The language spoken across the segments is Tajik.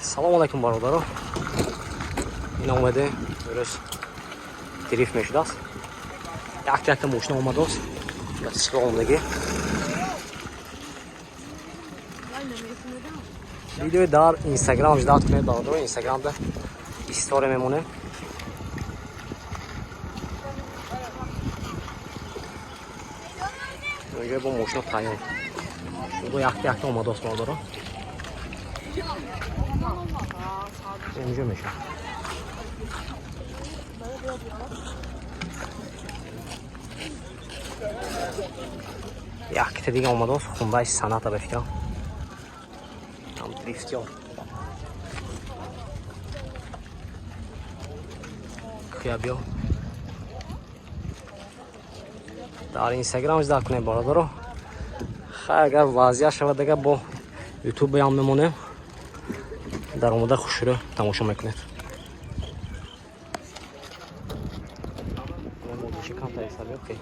Салому алайкум, бародаро. Ин омаде, рӯз дрифт мешудааст. Якта якта мошина омадааст. Ба сила омадагӣ. Видеои дар Инстаграм ждать кунед, бародаро, Инстаграмда история мемонем. Инҷо бо мошина тайёр. Бо якта якта омадааст, бародаро. Инҷо мешавад. Якта дига омадааст, Хундай Соната ба фикрам. Там дрифтёр. Кия биё. Дар Инстаграм ждать кунед, бародаро. Хай, агар вазъият шавад, агар бо Ютуб ям мемонем. Дар омода хушрӯ тамошо мекунед. Модиши камтар ҳисаби, окей.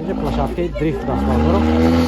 Инҷо площадкаи дрифт аст, бародаро.